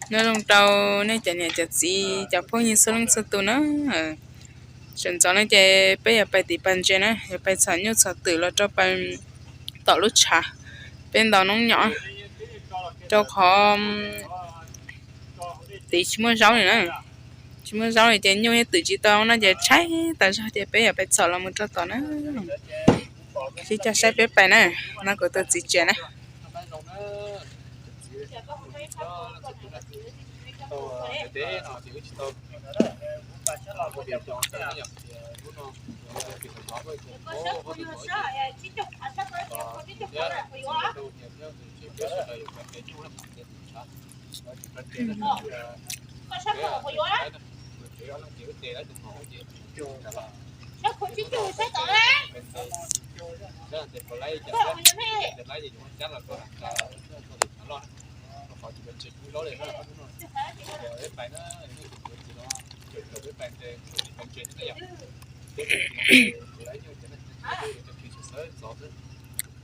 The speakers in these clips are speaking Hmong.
Nyob zoo rau nej cov niam cov txiv cov phooj ywg txhua leej txhua tus na. Sawv ntxov no ces peb yuav pais tim pas ntses na, yuav pais txhom nyuj txhom twm los rau pas tom lub tshav. Peb ntaus noob nyom rau qhov tid tsis muaj zaub li na. Tsis muaj zaub li ces nyuj thiab twm tsis tau no ces tshaib tas zog ces peb yuav pais txhom los mus rau tom na. Sib cog saib peb pais na, no kuv tus txiv tsev na.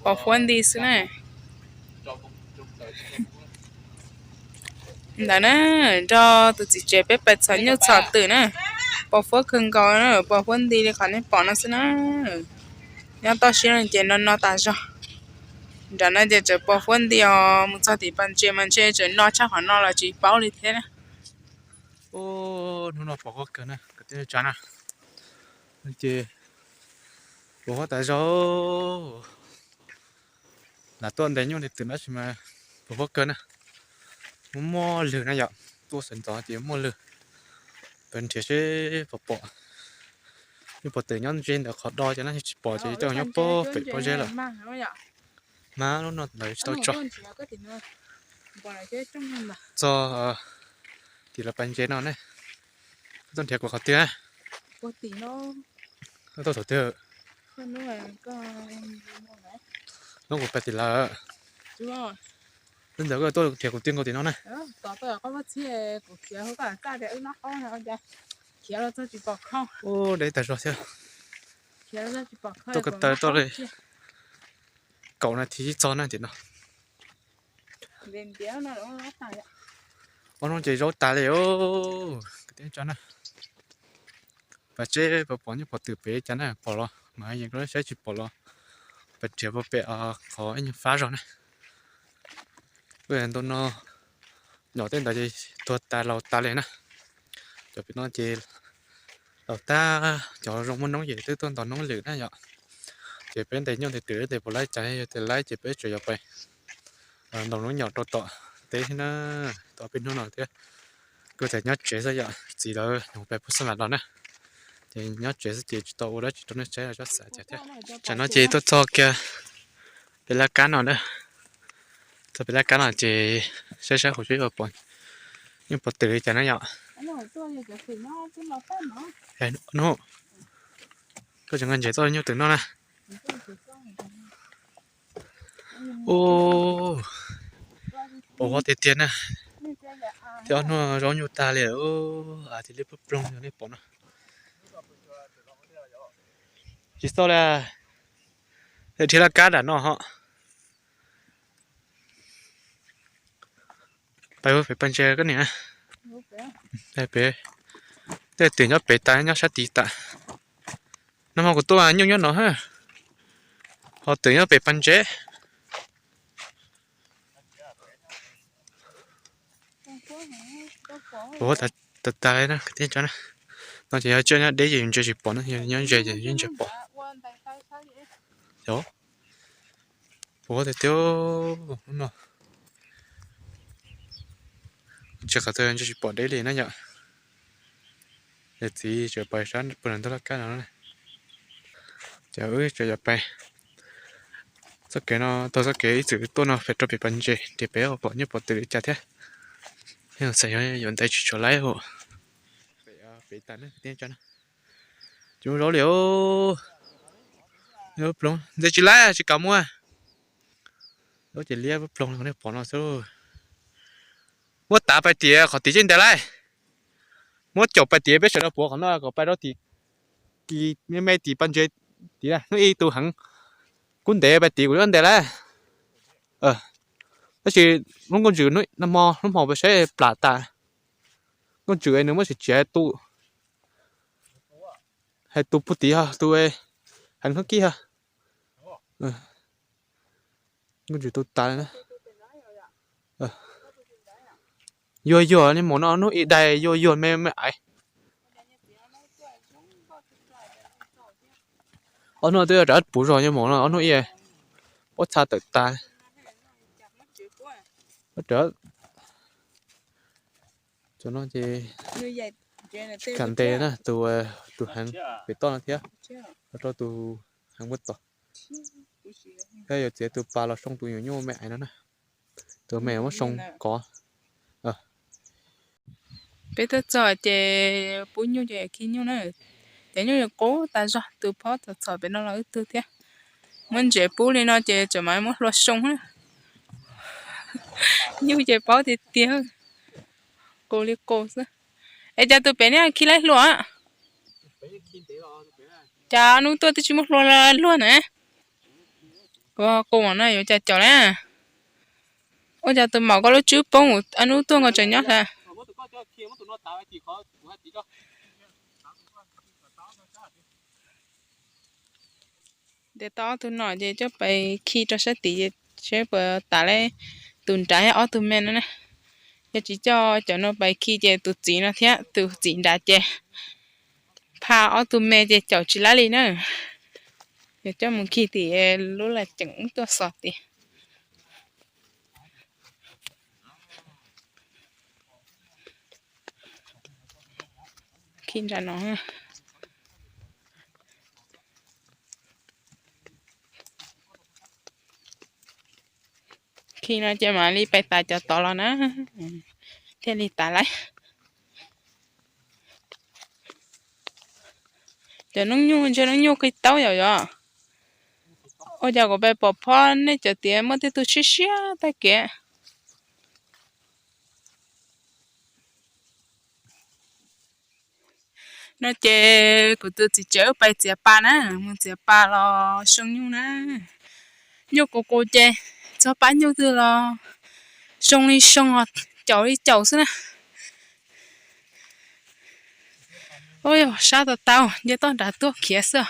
Pos huab nti xwb na. Ntawd na, nrog tus txiv tsev peb pais txhom nyuj txhom twm na. Pos huab kawg nkaus na, pos huab nti li qhov nej pom no xwb na. Nyob toj siab no ces no no tas zog. Nram no ces tseem pos huab nti os, mus txog tim pas ntses mas ntshe tseem no tshaj qhov no los tsis paub li thiab na. Hnub no pos huab kawg na kwv tij neej tsa na. Ces pos huab tas zog. Lam tuaj ntes nyuj ntes twm tab sis mas pos huab kawg na. Muaj muaj lwg na yom, tuaj sawv ntxov ces muaj lwg. Peb nrhiav seb puas pom. Nyuj pos twm nyob ze ntawm qhov do ces na, tsis pom ces tej zaum nyob pem pob zeb lawm. Mas lub no ntawd tsis tau tso. Txog tim lawv pas ntses no ne. Koj tuaj nrhiav kuv qhov twg? Koj tuaj thaum twg? Hnub kuv pais tim lawv. Hnub ntawd koj tuaj nrhiav kuv twb nkaus tim no na. Ua deb tag zog thiab. Tuaj ko taw tuaj li kaum nas this txog na tim no. Ob hnub ces zaub tas li os. Kwv tij neej tsa na, pais seb puas pom nyuj pom twm pem cas na, pom los mas yeej saib, tsis pom los pais nrhiav puag pem qhov ib nyuag fab zog na. Ntau no nyom tej ntawd ces tuag tas laus tas li na. Cov pem no ces laus tag, cov zoo muaj noob ces twb tuaj ntaus noob lwm na yom. Ces peb ntes nyuj ntes twm ntes puas laib cas, yog tias laib ces peb tseem yuav pais ntaus noob nyom rau tom teb thiab na. Tau peb hnub no thiab, kuv tseem nyob tsev xwb yom, txiv lawv nyuam qhuav pais pub xab vam los na. Ces nyob tsev xwb ces tsis tau ua dab tsi rau nej saib, tsob xav cas thiab. Tsam no ces tuaj txog kiag pem laj kab no na. Txog pem laj kab no ces saib saib hauv seb puas pom nyuj pom twm li cas na yom. Koj tseem nqa ntses tuaj nyuj twm noj na. Ua, pos huab tiag tiag na. Thiab ob hnub zaub nyuj tag li, a, tias liab ploog ploog li nej pom no. Tsis txhob li, dhia laj kab nram no ho. Pais pem pas ntses koj niam. Pem, tej twm nyob pem tas, nyob sab tid tas. Nag hmo kuv tuaj nyuj nyob no, ho twm nyob pem pas ntses. Pos huab tas tas li na, kwv tij neej tsa na. No ces yog tsiaj nyob deb ces yus ntsia tsis pom na, yog nyob ze ces yeej ntsia pom. Yog, pos huab tiag tiag no. Ntsia qhov twg ntsia tsis pom deb li na yom. Yawm txiv tseem pais sab puag ntug laj kab no. Ces wb tseem yuav pais txoj kev no, taug txoj kev ib txwm tuaj no pem rau pem pas ntses, ces pem pom nyuj pom twm li cas thiab. Txawm yog yuav ntes tsis tshua laib os. Pem tas na, kwv tij neej tsa na. Tsis muaj zaub li os. Ploog ntses tsis laib, tsis kam muaj. Zaub ces liab ploog li nej pom no xwb. Muab tav pais tias qhov tid tsis ntes laib. Muab caum pais tias peb sawv daws puav qhov no kom pais rau tim kis me me tim pas ntses tid, hnub ib tug heev. Kub ntev pais tid kuv yuav ntes laib. Tab sis lub nkauj ntsws nag hmo, hnub hmo peb saib plam tas. Nkauj ntsws nws muab tsis tsim tu, hais tus puag tim yog tus heev kib yog. Nkauj ntsws tu tas li na. Yuag yuag li mus no hnub ib dai yuag yuag me me aiv. Ob hnub twb rov puv zog nyob mus no, ob hnub ib pob txha tawm tas. Rov no ces kam ntes na, tus, tus heev pem toj no thiab, rau tus heev muab txog. Thiab yuav txiav tus pas los soo tus nyuam nyuj me aiv no na. Tus me muab soo kov. Peb tuaj txog ces pub nyuj ces khi nyuj na. Ces nyuj yuav qub tas zog, tus phob txhom txhom pem no los wb tug thiab. Muab ntsev pub li no ces tseem mam muab hlua soo na. Nyuj ces paub tiag tiag, qus li qus xwb. Es cas tus pem ne khi laib hlua? Cas hnub tuaj twb tsis muaj hlua luag na? Qus no yuav cas caum na. Ua cas tus maum koj lub tswb poob, hnub tuaj nkaus tseem nyob hlais. Ntes tau ob tug no ces coj pais khi rau sab tid, seb puas tas li, tus nrad thiab ob tug me no na. Yog tsis coj cov no pais khi ces tus txiv no thiab tus txiv nrad ces pha ob tug me ces caum tsis laib li na. Yog coj mus khi tim lub laj ceem tuaj xov tid. Khi nram no. Khi no ces mam li pais tas cov tod los na, thiaj li tas lawm. Cov noob nyuj ntshe noob nyuj qi taub yom yom. Ua cas kuv pais pom phob nej cov tiav muaj tej tug siab siab tag kev. No ces kuv tus txiv tsev wb pais txiav pas na, mus txiav pas los soo nyuj na. Nyuj qus qus ces txog pab nyuj twg los soo li soo, caum li caum xwb na. Ub, sab tau tau, nce toj nrad tuaj khiav xwb.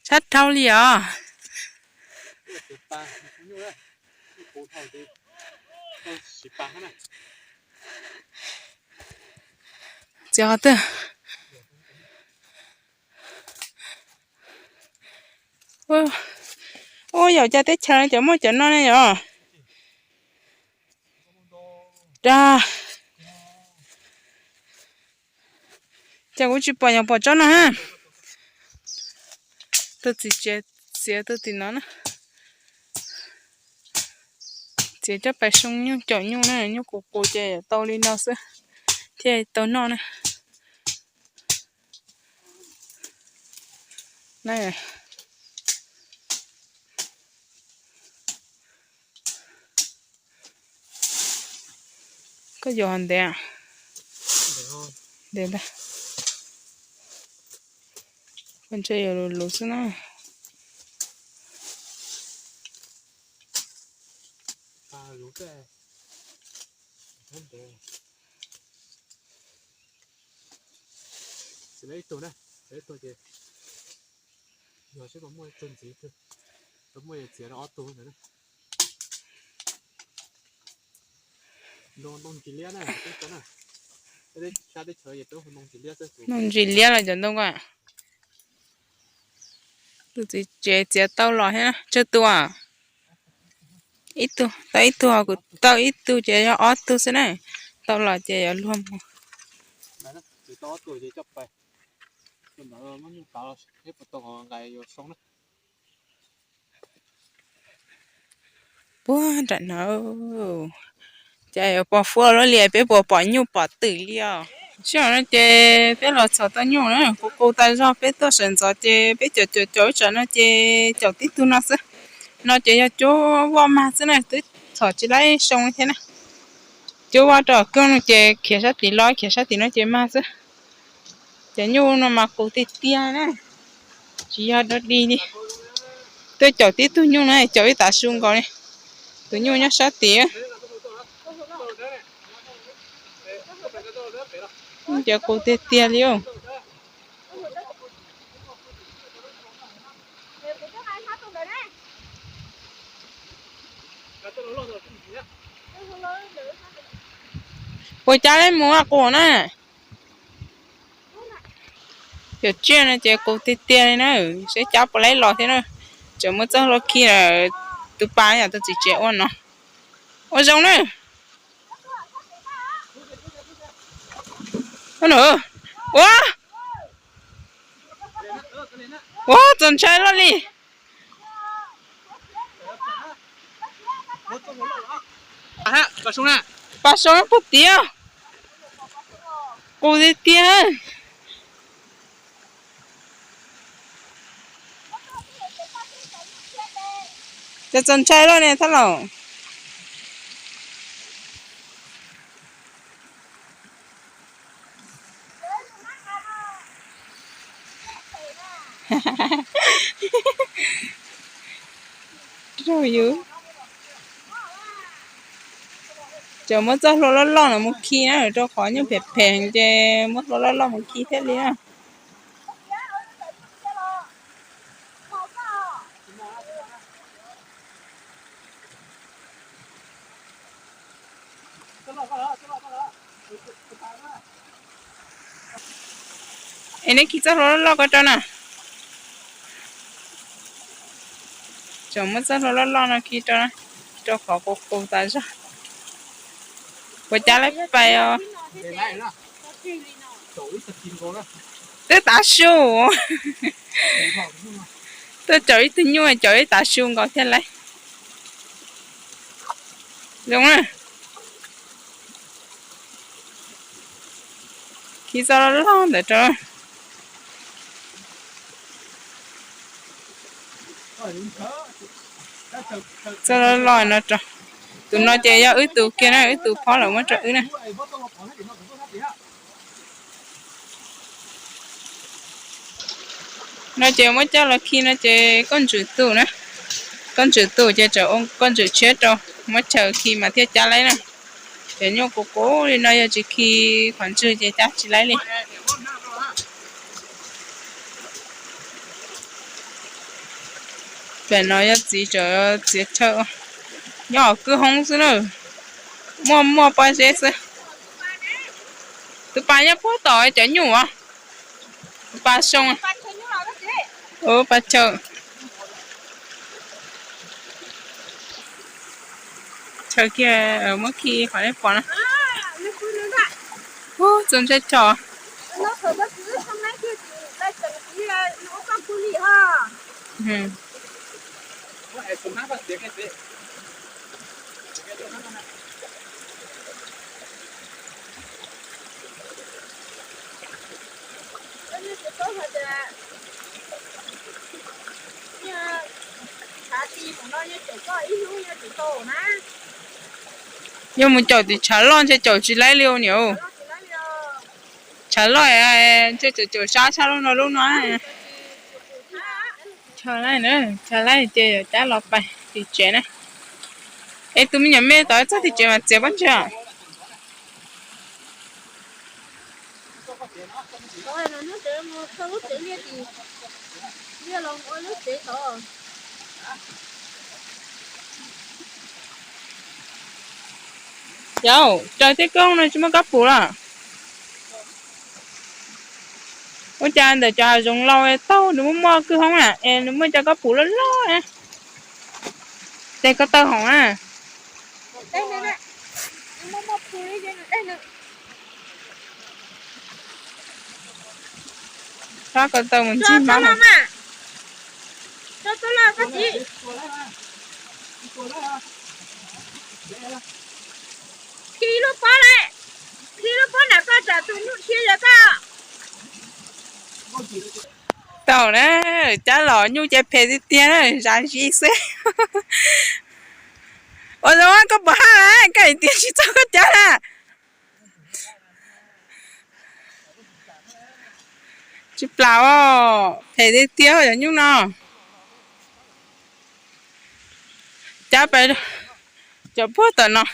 Sab dhau li os. Txiav qhov twg? Ub, yam cas teb chaws no cov muaj cov no ne yom? Dag, cas kuv tsis pom nyuam pom tsob no ha. Tus txiv tsev txiav tuaj tim no na. Txiav coj pais soo nyuj caum nyuj na, nyuj qus qus ces tau li no xwb thiaj tau noj na. Koj yuav ntev? Ntev ntag. Koj ntshe yuav luv luv xwb na. Txiav ib tug na, txiav ib tug ces yog seb puas muaj tug ntxiv, muaj txiav ob tug ntawd. Ntoo ntsis liab na, ntoo ntsis liab los cov ntoo ko. Tus txiv tsev txiav tau los thiab tsawg tus? Ib tug, tau ib tug, kuv tau ib tug ces yog ob tug xwb na. Tau los ces yuav luag mus. Puag nram no, cas yuav pom huab luaj li, peb puas pom nyuj pom twm li os. Sij hawm no ces peb los txhom tau nyuj na, qus qus tas zog, peb tuaj sawv ntxov ces peb caum caum caum ib tsam no ces caum tib tug no xwb. No ces yog cuab voj mag xwb na, twb txhom tsis laib soo thiab na. Cuab voj rau koog no ces khiav sab tid los, khiav sab tid no ces mag xwb. Cov nyuj no mas qus tiag tiag na, tsis yog dog dig li. Tuaj caum tib tug nyuj no caum ib tav su nkaus li. Tus nyuj nyob sab tid. Cov qus tiag tiag li. Puas cab leb mus qus na? Cov tsiaj no ces qus tiag tiag li na, seb cab puas leb los thiab na. Tseem muab txoj hlua khi lawm, tus pas yam tus txiv tsev ua no. Ua zoo na. Ua, ua, txaus ntshai loj li. Pas soo puag tid, qus tiag tiag. Ces txaus ntshai loj ne thab laus. Ces muab txoj hlua loj loj no mus khi na, rau qhov nyuj phem phem ces muab hlua loj loj mus khi thiaj li na. Es neb khi txoj hlua loj loj ko rau na. Tseem muab txoj hlua loj loj no khi rau, rau qhov qus qus tas zog. Puas cab leb pais os? Twb tav su. Tuaj caum ib tug nyuj caum ib tav su nkaus thiaj leb. Zoo na. Khi txoj loj loj ntawd rau. Txoj loj loj no rau. Tus no ces yog wb tus kiag na, wb tus phob lawv muab rau wb na. No ces muab coj los khi no ces koj ntswm tus na. Koj ntswm tus ces tseem ua koj ntswm tshiab rau, muab chaws khi mas thiaj cab laib na. Ces nyuj qus qus li no yog tsis khi qhov ntswg ces cab tsis laib li. Pem no yog txiv, txiv chaw nyob hauv kwj hoob xwb na. Muaj muaj pob zeb xwb. Tus pas nyob puag tom cov nyuj os. Tus pas soo. Pas chaw. Chaw kiag, muab khi qhov nej pom na. Ub, txaus ntshai tshaj. Yog mus caum tim tshav loj ntshe caum tsis laib li niam. Tshav loj ntshe caum caum sab sab lub no lub no. Tshav laib na, tshav laib ces yuav cab los pais tim tsev na. Es tus me nyuam me tod txog tim tsev mas txiav pob ntseg. Yauv, raws tej kwj hoob no tsis muaj kab pum los? Ua cas ntawm cov hav zoov laus taug nws muaj muaj kwj hoob na, es nws muaj cov kab pum loj loj na. Ces koj taug hauv na. Rov koj taug mus ncig mas. Khi lub pob lawm, khi lub pob nram koj tsam tus nyuj dhia yog koj. Tau na, cab los nyuj ces phem tiag tiag na, zam zis xwb. Ua zoo koj puas haj, koj hais tias tsis txog koj cab na. Tsis plam os, phem tiag tiag cov nyuj no. Cab pais cov puag tom no.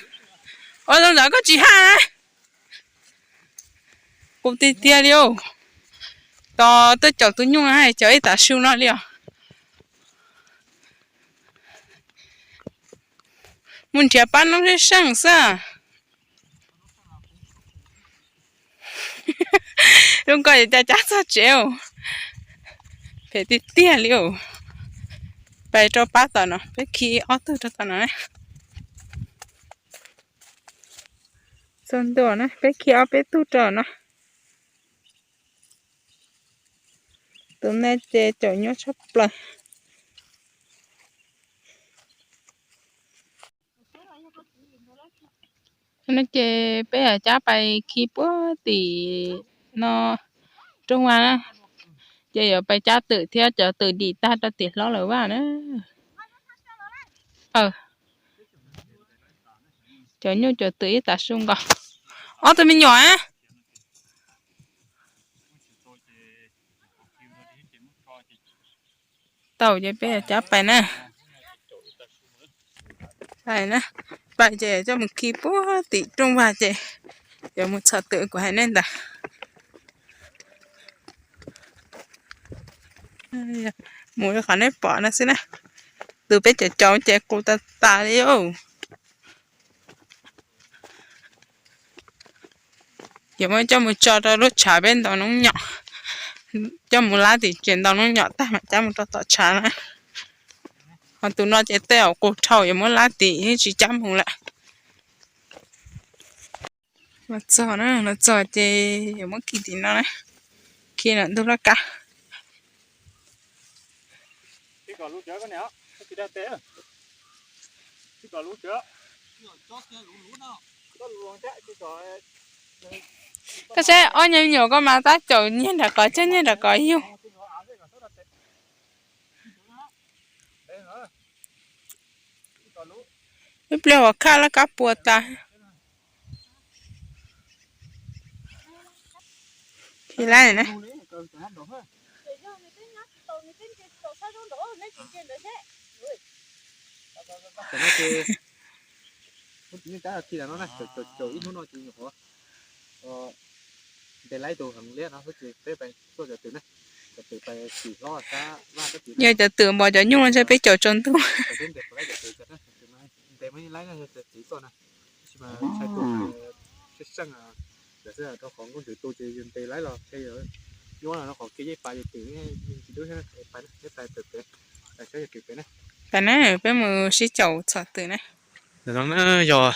Ua zoo ntawd koj tsis haj na. Qus tiag tiag li os. Tos twb caum tus nyuj no caum ib tav su no li os. Mus nrhiav pab noob seej seej xwb. Zoo ko ces cab txog tsev. Phem tiag tiag li os. Pais rau pab tom no, peb khi ob tug rau tom no. Txog ntua na, peb khi ob peb tug rau no. Tus no ces caum nyuaj tshaj plaws. No ces peb yuav cab pais khi puag tim no rooj vag na. Ces yuav pais cab twm thiab cov twm dim tag rau tim hlob lawv vaj na. Cov nyuj cov twm ib tav su nkaus. Ob tug me nyuam. Tau ces peb cab pais na. Pais ces coj mus khi puag tim rooj vag ces yuav mus txhom twm kuv hais nej ntawd. Mus li qhov nej pom no xwb na. Tus peb caum caum ces qus tas tas li os. Yuav muab coj mus tso rau lub tshav peb ntaus noob nyom. Coj mus lab tim tsev ntaus noob nyom tag mam cab mus rau tom tshav na. Ho tus no ces tej zaum qus dhau yuav muab lab tim tsis cab mus lawm. Los txog na, los txog ces yuav muab khi tim no na. Khi ntawm ntug laj kab. Koj saib ob nyuag me nyuam koj mas tab caum nyiag nram qov cog nyiag nram qov yug. Ib pliag uas khaj laj kab puas tas. Khi lab na. Yog cov twm npog cov nyuj no ntshe peb caum tsaus ntuj. Pais na, peb mus sib caum txhom twm na. Ntawm no na yog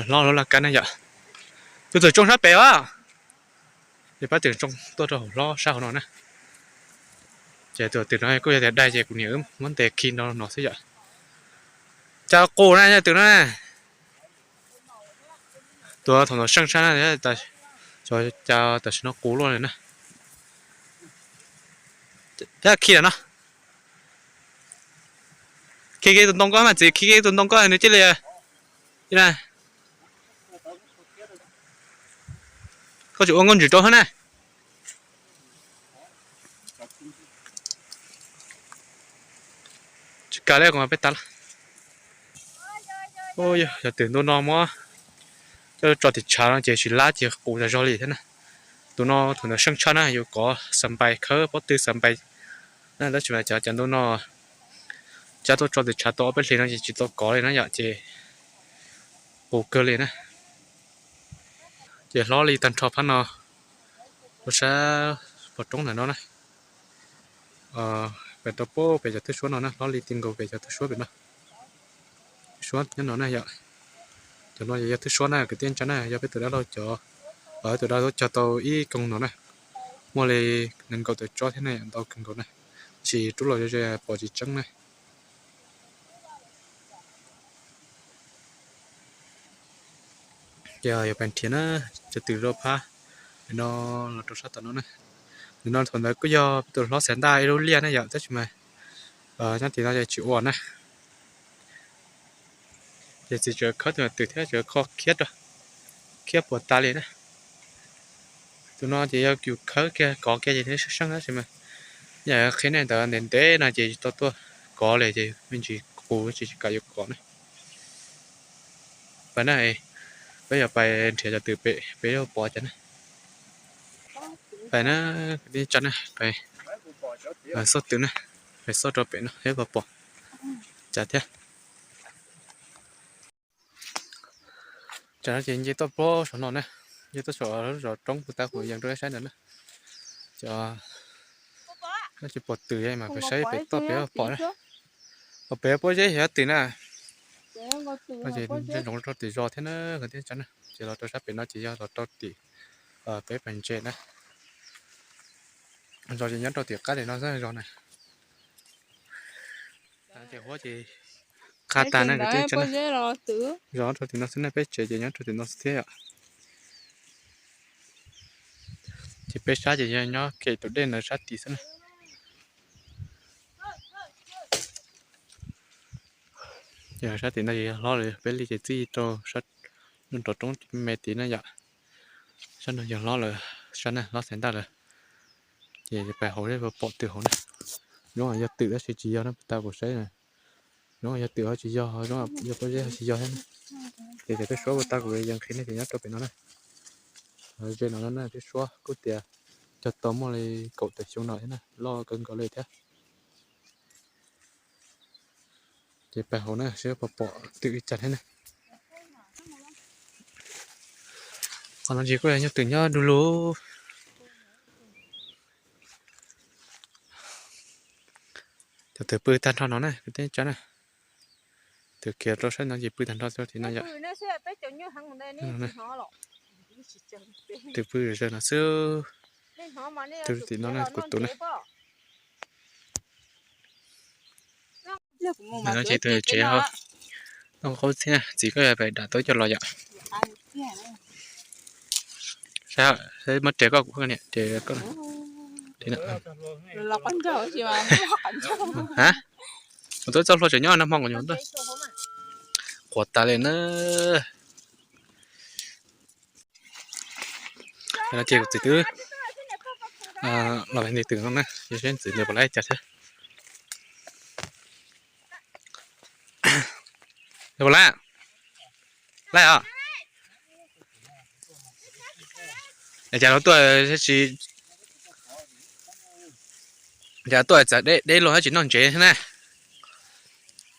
hlob lub laj kab na yom. Tus twm tsoo sab pem os. Ces pab twm tsoo tuaj rau hauv hlob sab hauv no na. Ces tus twm no kuj yog tias dai ces kuv niam wb muab ntes khi nrau no xwb yom. Cas qus na yog twm no na. Tus thaum ntawd seej tshaj na, cas tam sim no qus luaj li na. Khi lawm no. Khi kiag tus ntoo koj mas txiv, khi kiag tus ntoo koj nws cia li. Koj tsis ua nkauj ntsis rau hab na. Tsis kav li, peb tas lawm. Yog twm ntu no muab coj tso tim tshav no ces tsis lab ces qus tas zog li thiab na. Tus no thaum ntawd seej tshaj na, yuav kov xas npais khawb pob tw xas npais na, tab sis mas cov cov ntu no cab tuaj tso tim tshav tau ob peb hlis no ces tsis tau kov li na yom, ces qus kawg li na. Ces hlob li tag nrho phab no, ua sab pog roob ntawm no na. Pem rau pem cov thwj suab no na, hlob li ti nkaus pem cov thwj suab pem no. Thwj suab nyob no na yom. Cov no yog thwj suab na kwv tij neej tsa na, yog peb tus dab laug cov, peb tus dab laug cog tau ib koog no na. Muaj li nees nkaum tawm tsob thiab na, ntau kawg nkaus na. Tab sis rub los ze pom tsis tseeb na. Ces yuav pais nrhiav na, cov twm rau phab no los rau sab tom no na. Ntawm no thaum ntawd kuj yog peb tus hlob xav ntaj ib lub liaj na yom, tab sis mas nyob tim no ces tsis ua na. Ces txiv tseem khawb tus twm thiab tseem kho khiab rau, khiab puas tas li na. Tus no ces yog yus khawb kiag kov kiag ces thiaj seej seej tab sis mas yam qhib nej ntawd ntev ntev no ces tsis tau tuaj kov li ces me ntsis qus tsis kam yuav kov na. Pais na, peb yuav pais nrhiav cov twm pem peb yuav pom cas na. Pais na, kwv tij tsa na, pais xauj twm na, pais xauj rau pem no thiab pom pom cas thiab. Tsam no ces nce tuaj plob saum no na, nce tuaj saum lub zos roob puag ta kuv yees rau nej saib ntawd na. Cov no tsis pom twm mas peb saib pem toj pem pom na. Pom pem pob zeb yog twm na. Ces ntsoov rau tim zos thiab na, kwv tij tsa na, ces los rau sab pem no ces yog los rau tim peb pais ntses na. Zos ces nyob rau tim qab tim no xwb zos na. Ces huab ces qab tas na kwv tij tsa na. Zos rau tim no xwb na, peb tsev ces nyob rau tim no xwb thiab yom. Ces peb sab ces yog nyob kem tus dej ntawd sab tid xwb na. Ces sab tim no ces yog hlob lawm, peb li ces txij rau sab nrov roob me tid na yom. Sab no yog hlob lawm, sab na hlob xeev ntaj lawm. Ces pais hauv pom twm hauv na. Zoo yog twm tab sis tsis yog na, puag ta kuv saib na. Zoo yog twm ho tsis yog, zoo yog pob zeb ho tsis yog thiab na. Ces peb suab puag ta kuv yees qhia nej ces nyob rau pem no na. Ze no na, peb suab kuj tias cog tau muaj li kaum tawm xyoo no thiab na, loj kawg nkaus li thiab. Ces pais hauv na seb puas pom twm li cas thiab na. Qhov no ces kuj yog nyuag twm nyob du lug. Cov twm pw tag nrho no na, kwv tij tsa na. Twm khiav rau sab no ces pw tag nrho tim no yom. Twm pw zom zaws no xwb. Twm tim no na, kuv tus na. Ces tus tsev ho noj qaub txhiab, txiv koj pais dam tau coj los yom. Saib, muab res koj kuv niam res koj. Kuv twb txoj hlua tseem nyob nag hmo kuv nyuam qhuav tas li na. No ces kuv txiv twb los nti twm no na, yog seb txiv nws puas laib cas thiab. Puas laib? Laib os. Cas lawv tuaj, cas tuaj txawm deb luag thiab tsis noj ntsev thiab na.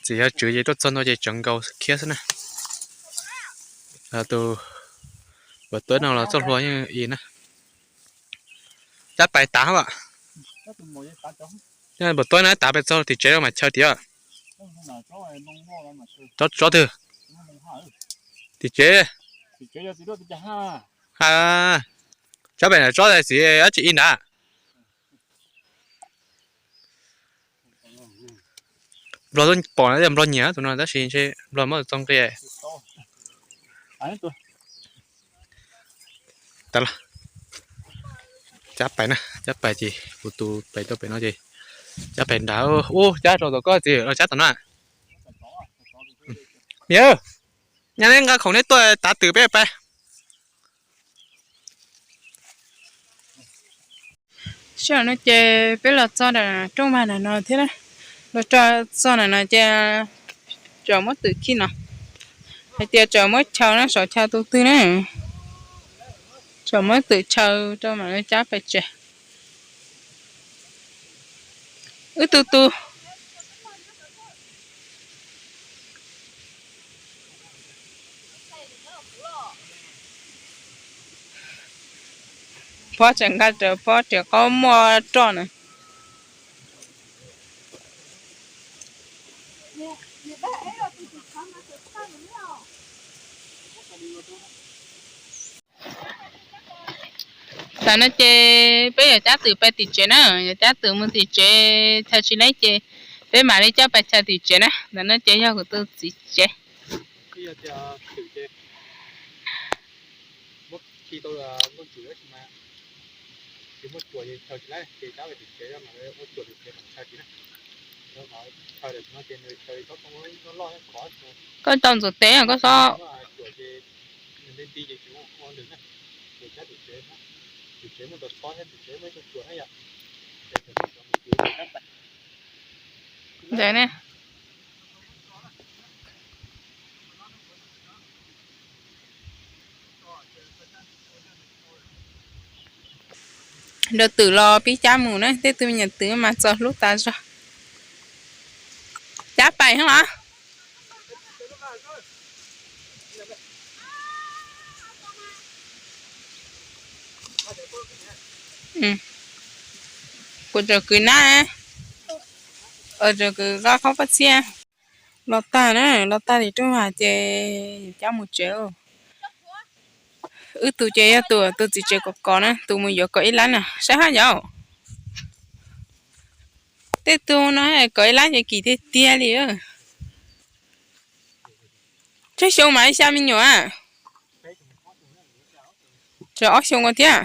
Txiv yog tswv ces tuaj txog ntua ces tseev nkaus khiab xwb na. Tus puas tuaj no los txoj hlua yeej i na. Cab pais tav os. Puas tuaj na, tav pais txog tim tsev mas chaw tiag. Tsob twg? Tim tsev. Cab pais tsob txiv dab tsi i nrad. Nplog twb pom na, nplog nyiam tus no tab sis ntshe nplog muab txo nqi. Cab pais na, cab pais ces kuv tus pais tuaj pem no ces cab pais nrad. Ub, cab rau tom koj txiv los cab tom no. Niam, nyab neb nqa khoom neb tuaj tav twm peb pais. Sij hawm no ces peb los txog nram rooj vag ntawm no thiab na. Los txog ntawm no ces tseem muab twm khi no, hais tias tseem muab chaw na, saum chaw tus twg na, tseem muab twm chaw rau mam li cab pais tsev. Wb tu tu. Pob tseem nqa rawv pob riam qaub muaj roj na. Tam no ces peb yuav cab twm pais tim tsev na, yuav cab twm mus tim tsev, chaw tsis laib ces peb mam li coj pais chaw tim tsev na. Ntawm no ces yog kuv tus txiv tsev. Koj tau ntxuav tes koj xob. Ntawd ne. Rau twm los pib cab mus na, tej tug me nyuam twm mas txaus hlub tas zog. Cab pais heev los? Kuv tseem kwv nab, tseem kwv qab khaub paj txhiab. Los tag na, los tag tim rooj vag ces cab mus tsev. Wb tus ces yog tus, tus txiv tsev kom kov na, tus mus yuav kaum ib lab na, saib haj yam. Tej tug no kaum ib lab ces kim tiag tiag li. Tsawg xyoo mas li xya me nyuam? Tsawg ob xyoo ua thiab.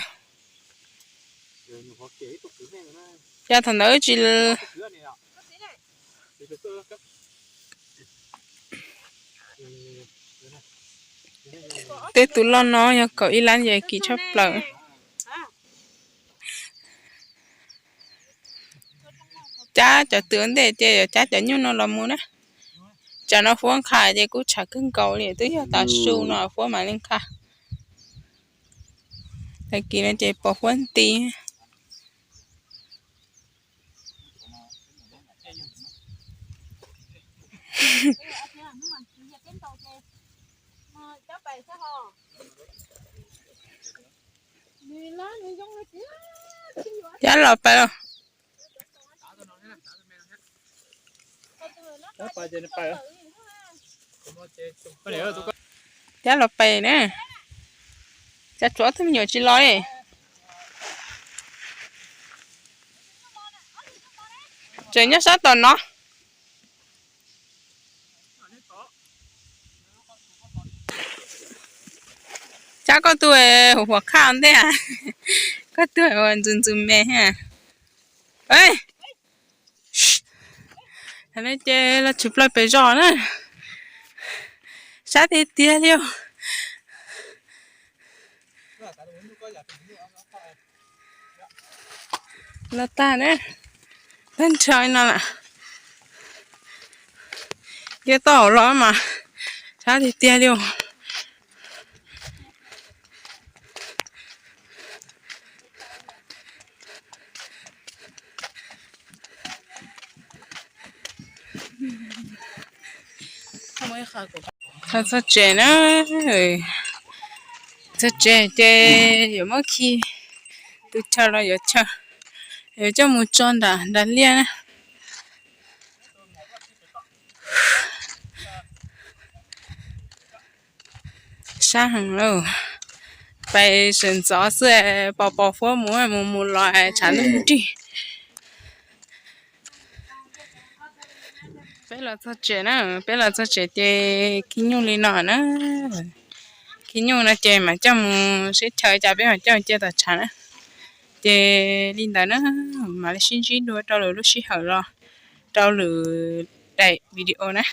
Cas thaum ntawd wb tsis Tej tus loj no yog kaum ib lab ces kim tshaj plaws. Cab cov twm ua ntej ces yuav cab cov nyuj no los mus na. Tsam no Huab nqha ces kuj tshav kawg nkaus li, twb yog tav su no Huab mam li nqha. Tag kis no ces pom Huab nti. Cab los pais los. Cab los pais na. Cab tshuav ob tug me nyuam tsis los li. Tseem nyob sab tom no. Cab koj tug huam khaj ntej, koj tug ntxws ntxws me. Ces los tshwm plaws pem zos na, sab tiag tiag li os. Los tag na, tag nrho no lawm. Cia tau hauv los mas sab tiag tiag li os. Txog tsev na, txog tsev ces yuav muab khi tus chaw los yuav chaw, yuav coj mus tso nram nram liaj na. Sab heev lauj, pais sawv ntxov xwb pos pos Huab mus mus mus los tshav ntuj nrig. Peb los txog tsev na, peb los txog tsev ces khi nyuj li no na. Khi nyuj no ces mam coj mus sib chaw cas peb mam coj mus cia tom tshav na. Ces li ntawd na, mam li sib ntsib dua rau lwm lub sij hawm los rau lwm daim video na.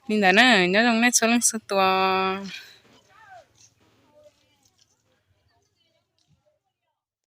Li ntawd na, nyob zoo nej txhua leej txhua tus.